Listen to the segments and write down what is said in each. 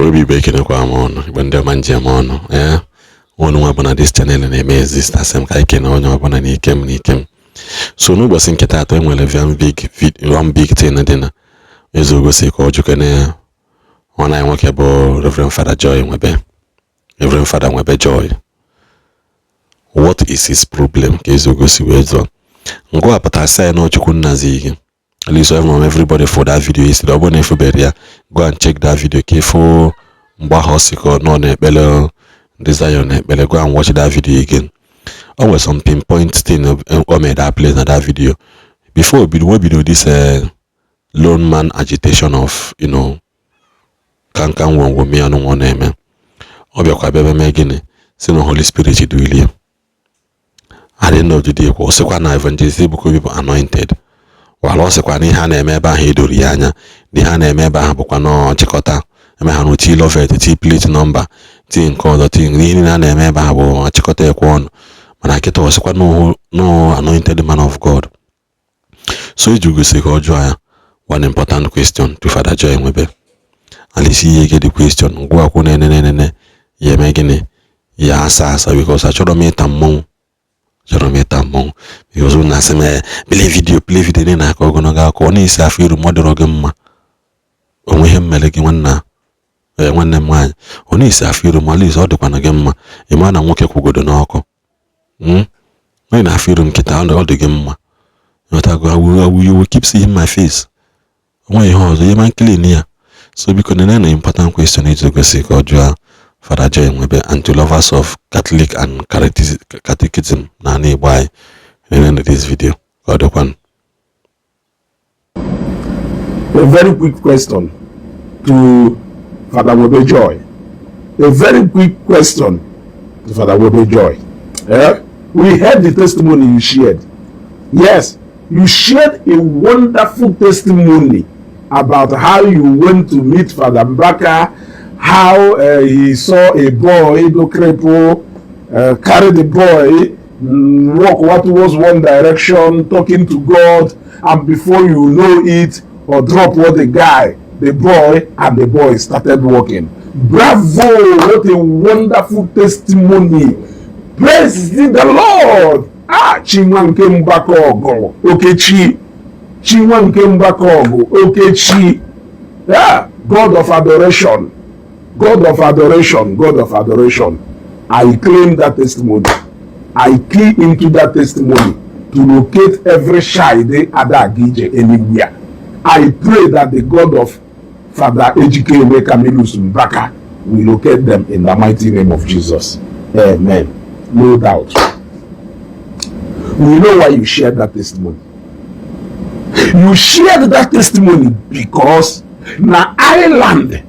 Obi Igbo, ekenekwa m ọnụ. Igbo ndị ọma, njem ọnụ ee, ọnụ nwa bụ na this channel na-eme exist. Asị m ka anyị kene onye ọbụla n'ike m n'ike m. So n'ụbọchị nke taata, enwere one big thing dị na Ezeogo si ka ọ jukene ya. Nwanne anyị nwoke bụ Reverend Father Joy Nwebe, Reverend Father Nwebe Joy, what is his problem? Ka Ezeogo si wee zụọ ngwa pụtara sị ya na Chukwu nnazi gị. At least everybody for that video yesterday, ọ bụrụ na efubere ya, go and check that video ka ịfụ mgbe ahụ ọ sị ka ọ nọ n'ekpere ndị Zion na-ekpere. Go and watch that video again. O nwere some pinpoint thing o mere that place na that video before obido we bido this lone man agitation of kankan wonwo ya nụ na-eme. Ọ bịakwa bịa mee gịnị? Si na Holy Spirit duilie. At the end of the day kwa, ọ sịkwa na Evangelist Ebuka Obi bụ anointed wala. Ọ sịkwa na ihe a na-eme ebe ahụ edoro ya anya, na ihe a na-eme ebe ahụ bụkwa nọọ nchịkọta eme ha n'oti lovet ti plate number ti nke ọzọ ti ihe niile a na-eme ebe ahụ bụ achịkọta ekwe ọnụ. Mana kịta ọ sịkwa no anointed man of God. So iji gosi ka ọ jụọ ya one important question to Father Joy Nwebe. At least ihe get the question ngwa akwụ na-enene ya eme gịnị ya asa asa, because achọrọ m ịta mmọnwụ, achọrọ m ịta mmọnwụ, because unu na-asị m play video, play video na aka ogologo akụ ọ na-esi afọ iru mmadụ dịrọ gị mma. Onwe ihe mmere gị, nwanna ee, nwanne m nwaanyị, ọ na-esi afọ iru ma least ọ dịkwana gị mma. Ị ma na nwoke kwugodo n'ọkụ onye na-afọ iru m kịta, ọ dị gị mma. Ịghọtago? You will keep seeing my face. Onwe ihe ọzọ ihe ma clean ya. So biko, nene na important question iji gosi ka ọ jụọ Father Joy Nwebe and to lovers of Catholic and catechism na ala Igbo anyị. Nene na this video ka ọ dịkwanụ. A very quick question to Father Nwebe Joy. A very quick question to Father Nwebe Joy. Eh? We heard the testimony you shared. Yes, you shared a wonderful testimony about how you went to meet Father Mbaka, how he saw a boy go cripple, carry the boy, walk what towards one direction, talking to God, and before you know it, or drop what the guy, the boy, and the boy started walking. Bravo! What a wonderful testimony! Praise the Lord! Ah, Chinwa nke Mgbakọ ọgụ, Okechi. Chinwa nke Mgbakọ ọgụ, Okechi. Yeah, God of adoration. God of adoration, God of adoration. I claim that testimony. I key into that testimony to locate every child Adagije anywhere. I pray that the God of Father Ejike Camillus Mbaka will locate them in the mighty name of Jesus. Amen. No doubt. We know why you shared that testimony. You shared that testimony because na Ireland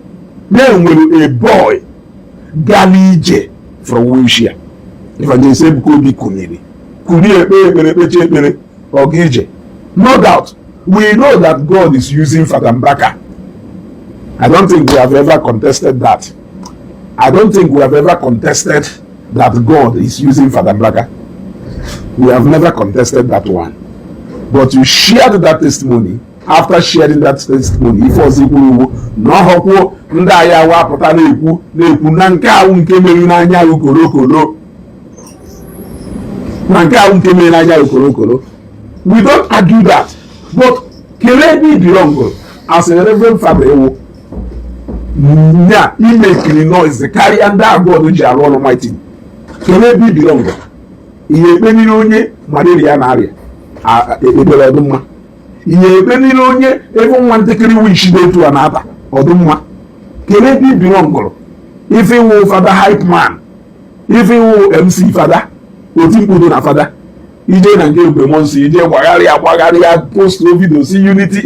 na-enwere a boy gara ije from wheelchair. Evangelist Ebuka Obi kuniri kunie ekpe ekpere, ekpechi ekpere, ọga ije. No doubt, we know that God is using Father Mbaka. I don't think we have ever contested that. I don't think we have ever contested that God is using Father Mbaka. We have never contested that one. But you shared that testimony. After sharing that testimony, ife ọzọ ikwuru ugwu na ọhọkwuo ndị agha wapụta na-ekwu na-ekwu na nke ahụ nke mere n'anya ahụ korokoro, na nke ahụ nke mere n'anya ahụ korokoro. We don't argue that, but kere ebe i belong as a reverend father ewu nya imekiri noise karịa ndị agụọdụ ji arụ ọrụ mighty. Kere ebe i belong. Ihe ekpe niile onye malaria na-arịa ekpere ọdụmma, ihe ekpe niile onye ebe nwa ntakịrị wish dị etu a na-ata ọdụmma. Kere ebe i belongụrụ. Ife iwu fada hype man, ife iwu MC fada oti mkpudo na fada ije na nke Ebube Nsọ, ije gbagharịa gbagharịa post video si unity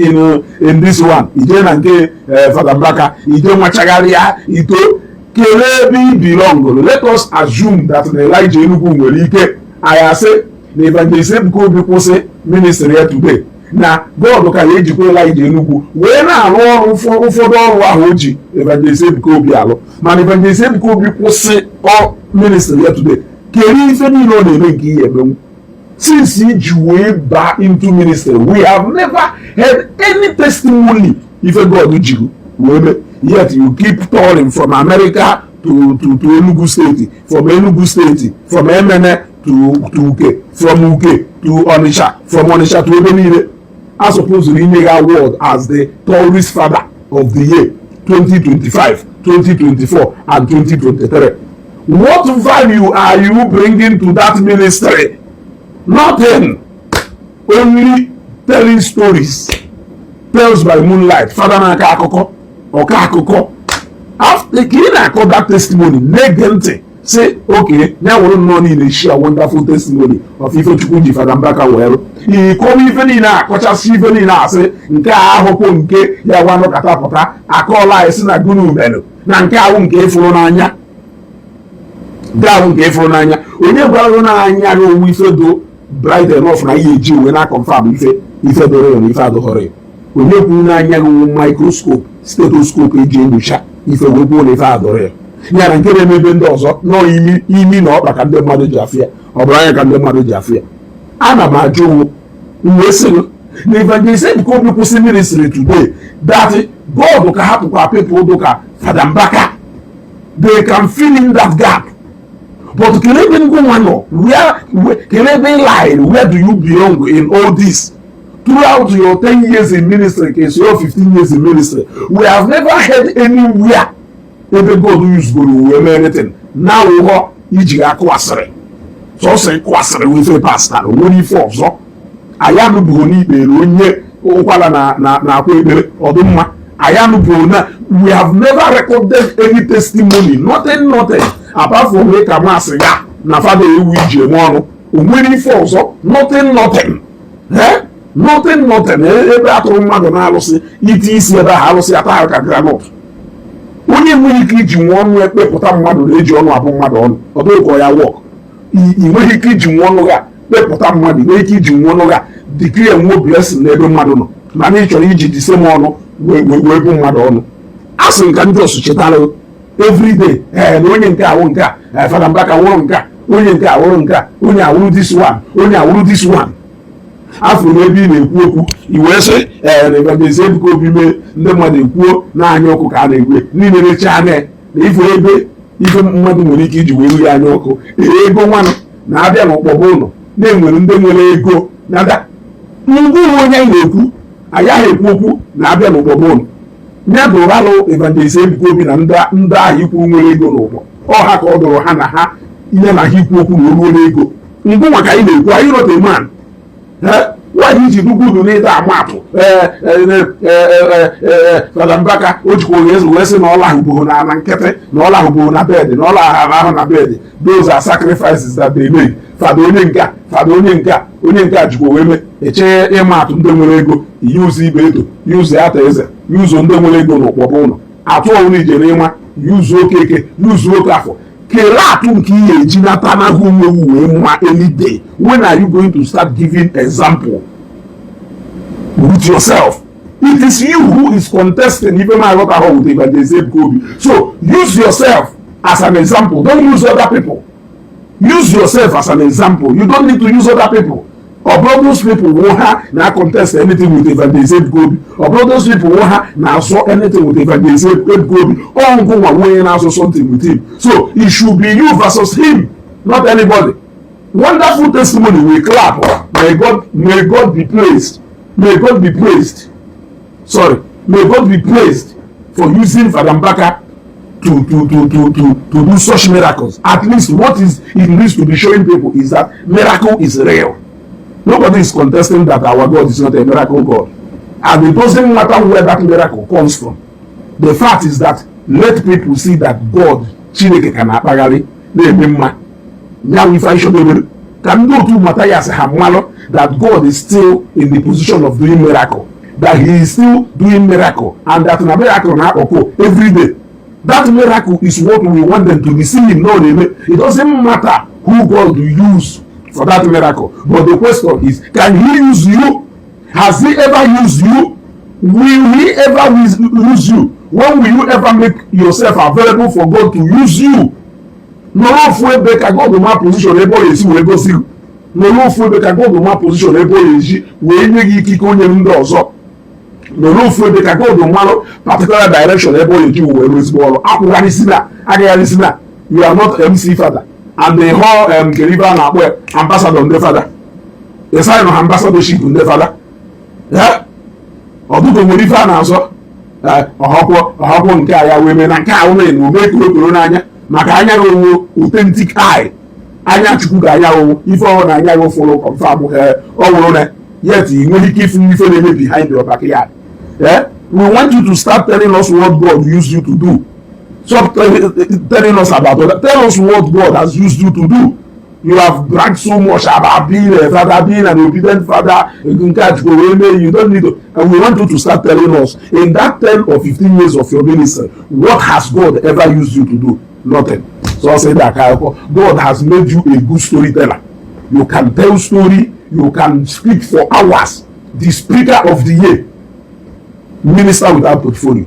in this one, ije na nke Fada Mbaka, ije nwachagharịa ito. Kelee ebe i belongụrụ. Let us assume that na Elijah Enugu nwere ike anyị asị na Evangelist Ebuka Obi kwụsị ministry ya today, na God ka ya ejikwa Elijah Enugu wee na-arụ ọrụ ụfọdụ ọrụ ahụ o ji Evangelist Ebuka Obi alụ. Mana Evangelist Ebuka Obi kwụsị ọ ministry ya today, kedu ife niile ọ na-eme nke ihe emenwu? Since iji wee baa into ministry, we have never heard any testimony ife God jiri wee mee. Yet you keep touring from America to Enugu State, from Enugu State, from Emene to Uke, from Uke to Onitsha, from Onitsha to ebe niile. A suppose inye gị award as the tourist father of the year 2025, 2024 and 2023. What value are you bringing to that ministry? Nothing. Only telling stories, tales by moonlight. Father na-akọ akụkọ, ọkọ akụkọ. After ka ị na-akọ that testimony, na-ege ntị, sị oke ya wụrụ nnọọ niile share wonderful testimony of ife Chukwu ji Fada Mbaka wee rụ. Ịkọwa ife niile, akọchasị ife niile, asị nke a ahụkwụ nke ya gwa nọkọta pụta akọọla anyị, sị na gụnụ melụ na nke ahụ nke ịfụrụ n'anya, nke ahụ nke ịfụrụ n'anya. Onye gwara gị n'anya gị owu ife do bright enough na ihe eji wee na confirm ife ife doro ya na ife adụghọrọ ya? Onye kwuru n'anya gị wu microscope, stethoscope eji enyocha ife wee kwuo na ife adọrọ ya? Ya na nke na-emebe ndị ọzọ nọọ imi imi na ọkpa ka ndị mmadụ ji afụ ya, ọ bụrụ anya ka ndị mmadụ ji afụ ya. Ana m ajụ wee sị gị na Evangelist Ebuka Obi kwụsị ministry today, that God ka hapụkwa people dị ka Fada Mbaka, they can fill in that gap. But kedu ebe ngụnwa nọ? Where, kedu ebe ị lie? Where do you belong in all this? Throughout your 10 years in ministry, case your 15 years in ministry, we have never heard anywhere ebe God use goro wee mee anything. Na ụghọ iji akụ asịrị, sọsọ ịkụ asịrị wee ife pastor nwere ife ọzọ. Anyị anụbụghị n'ikpere onye ụkwara na na na-akwa ekpere ọdụmma. Anyị anụbụghị na, we have never recorded any testimony, nothing, nothing, apart from ịka masị ya na fada ewu iji eme ọnụ. O nwere ife ọzọ? Nothing, nothing, eh? Nothing, nothing. Ebe atụrụ mmadụ na-alụsị iti isi ebe ahụ, alụsị ata ahụ ka groundnut. Onye nwere ike iji nwa ọnụ ekpepụta mmadụ na-eji ọnụ abụ mmadụ ọnụ, ọ dịghị ka ọ ya work. Ị nweghị ike iji nwa ọnụ ga kpepụta mmadụ, ị nweghị ike iji nwa ọnụ ga declare nwe blessing n'ebe mmadụ nọ, mana ị chọrọ iji the same ọnụ wee bụ mmadụ ọnụ. A sị nka ndị ọsụ chetara everyday, ee, na onye nke awụ nke a, Fada Mbaka wụrụ nke a, onye nke awụrụ nke a, onye awụrụ this one, onye awụrụ this one. Afọ n'ebe ị na-ekwu okwu, i wee sị, ee, na Evangelist Ebuka Obi mee ndị mmadụ ekwuo n'anya ọkụ ka a na-egwe niile recha anya na ife ebe ife mmadụ nwere ike iji wee rie anya ọkụ. Ee, ego nwanụ na-abịa n'ụkpọba ụlọ na-enwere ndị nwere ego na ngwa onye anyị na-ekwu, anyị aghị ekwu okwu na-abịa n'ụkpọba ụlọ ya dụrụ alụ Evangelist Ebuka Obi na ndị ahụ ikwu nwere ego n'ụkpọ ọha ka ọ dụrụ ha na ha ihe na ha ikwu okwu na olu ego ngwa maka anyị na-ekwu. Anyị not a man nwaanyị iji dugwu n'ịda ama atụ. Fada Mbaka o jikwa wee sị na ọ lahụbụghị na na nkịtị, na ọ lahụbụghị na bed, na ọ lahụrụ ahụ na bed. Those are sacrifices that they make. Fada onye nke a, fada onye nke a, onye nke a jikwa wee mee eche ịma atụ ndị nwere ego, yuzu ibe eto, yuzu ata eze, yuzu ndị nwere ego n'ụkpọbụ ụlọ atụ ọbụla ijere ịma, yuzu okeke, yuzu oke afọ kele atụ nke ihe eji nata n'ahụ onwe wee mma. Any day, when are you going to start giving example with yourself? It is you who is contesting ife ma aghọtaghọ with Evangelist Ebuka Obi. So use yourself as an example. Don't use other people. Use yourself as an example. You don't need to use other people. Ọ bụrụ those people wụ ha na contest anything with Evangelist Ebuka Obi, ọ bụrụ those people wụ ha na-asọ anything with Evangelist Ebuka Obi, ọ ngụ nwa onye na-asọ something with him. So it should be you versus him, not anybody. Wonderful testimony. We clap. May God be praised. May God be praised. Sorry, may God be praised for using Father Mbaka to do such miracles. At least what is it needs to be showing people is that miracle is real. Nobody is contesting that our God is not a miracle God, and it doesn't matter where that miracle comes from. The fact is that let people see that God, Chineke ka na-akpagharị na-eme mma ya wụ ife anyị chọdobere ka ndị otu Mathias ha mmalụ that God is still in the position of doing miracle, that he is still doing miracle, and that na miracle na-akpọkọ every day. That miracle is what we want them to be seeing. No na-eme. It doesn't matter who God use for that miracle, but the question is, can he use you? Has he ever used you? Will he ever use you? When will you ever make yourself available for God to use you? Nọrọ ofu ebe ka God ma position ebe ọ ga-esi wee gosi gị. Nọrọ ofu ebe ka God ma position ebe ọ ga-esi wee nye gị ikike onye ndị ọzọ. Nọrọ ofu ebe ka God mmalụ particular direction ebe ọ ga-eji wee rụọ ezigbo ọrụ. Akwụgharịsị na agagharịsị na you are not MC father and the whole kedu ibe a na-akpọ ya, ambassador ndị fada, ịsaịnụ ha ambassadorship ndị fada. Ọtụtụ nwere ife a na-azọ ọhakwọ ọhakwọ nke a ya wee mee na nke a wee na ome korokoro n'anya maka anya gị owu authentic eye, anya Chukwu ka anya owu ife ọhụrụ na anya gị fụrụ confirm ọ wụrụ na yet ị nwere ike ịfụ ife na-eme behind your backyard. Eh? We want you to start telling us what God used you to do. Stop telling us about other. Tell us what God has used you to do. You have bragged so much about being a father, being an obedient father. Nke a Chukwu wee mee. You don't need to. And we want you to start telling us, in that 10 or 15 years of your ministry, what has God ever used you to do? Nothing. So I say that God has made you a good storyteller. You can tell story, you can speak for hours. The speaker of the year, minister without portfolio.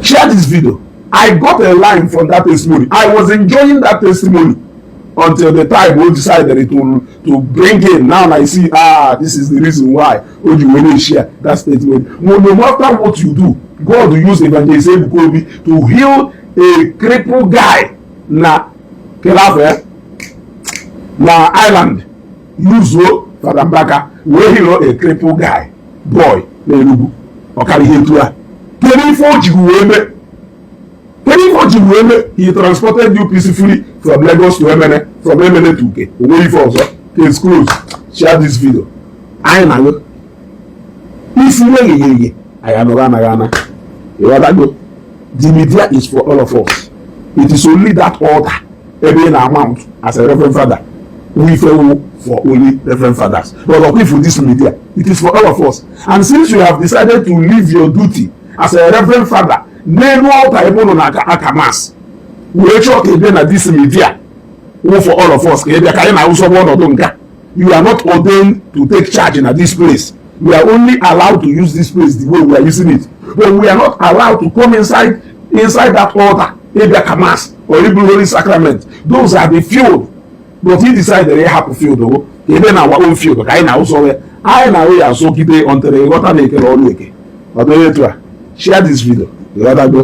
Share this video. I got a line from that testimony. I was enjoying that testimony until the time we decided to bring in. Now I see, ah, this is the reason why o ji were share that statement. No matter what you do, God will use Evangelist Ebuka Obi to heal a crippled guy na Kelafo na Island. Use Fada Mbaka wee heal a crippled guy boy na Enugu. Ọkara ihe etu a, kedu ife o ji wee mee? Kedu ife o ji wee mee? He transported you peacefully from Lagos to Emene, from Emene to Uke. Onwe ife ọzọ. Case closed. Share this video. Anyị na-aṅụ isi ihe gheghe, anyị anọrọ anaghị ana. Ịghọtago? The media is for all of us. It is only that altar ebe ị na-amount as a reverend father we wu for only reverend fathers, but ọkwa ifu this media, it is for all of us. And since you have decided to leave your duty as a reverend father n'elu altar ebe ụnụ na-aka aka mass wee chọọ ka ị bịa na this media wụ for all of us, ka ị bịa ka anyị na-awụsọgbu ọnọdụ nka. You are not ordained to take charge na this place. We are only allowed to use this place the way we are using it, but we are not allowed to come inside that altar ịbịa ka mass or iburu holy sacrament. Those are the field, but he decided ịhapụ field o ka ebe na our own field ka anyị na-awụsọ ya. Anyị na-awụ ya asọgide until ịghọta na ekere ọrụ eke. Ọ dịghị etu a. Share this video. Ịghọtago?